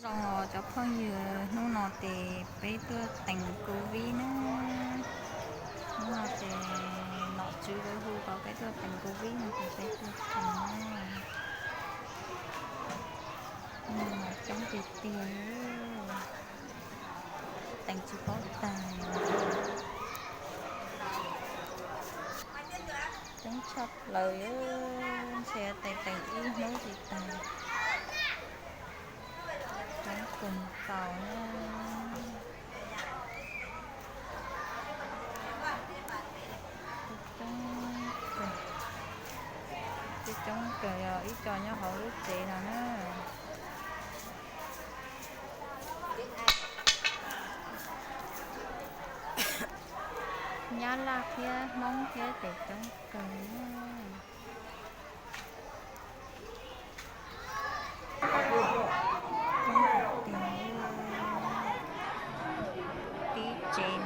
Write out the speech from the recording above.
Zoo os cov phooj ywg, hnub no ces peb tuaj teem covid na. Hnub no ces nom tswv lawv hu kom peb tuaj teem covid no ces peb tuaj teem na. Hnub no mas coob tiag tiag, teem tsis paub tag. Coob tshaj plaws, ntshe teem teem ib hnub tsis tag. Coob kawg nkaus na. Coob kawg, coob kawg, yog ib co nyob hauv lub tsev no na. Nyab Laj thiab Hmoob thiab ces coob kawg. Tib tsev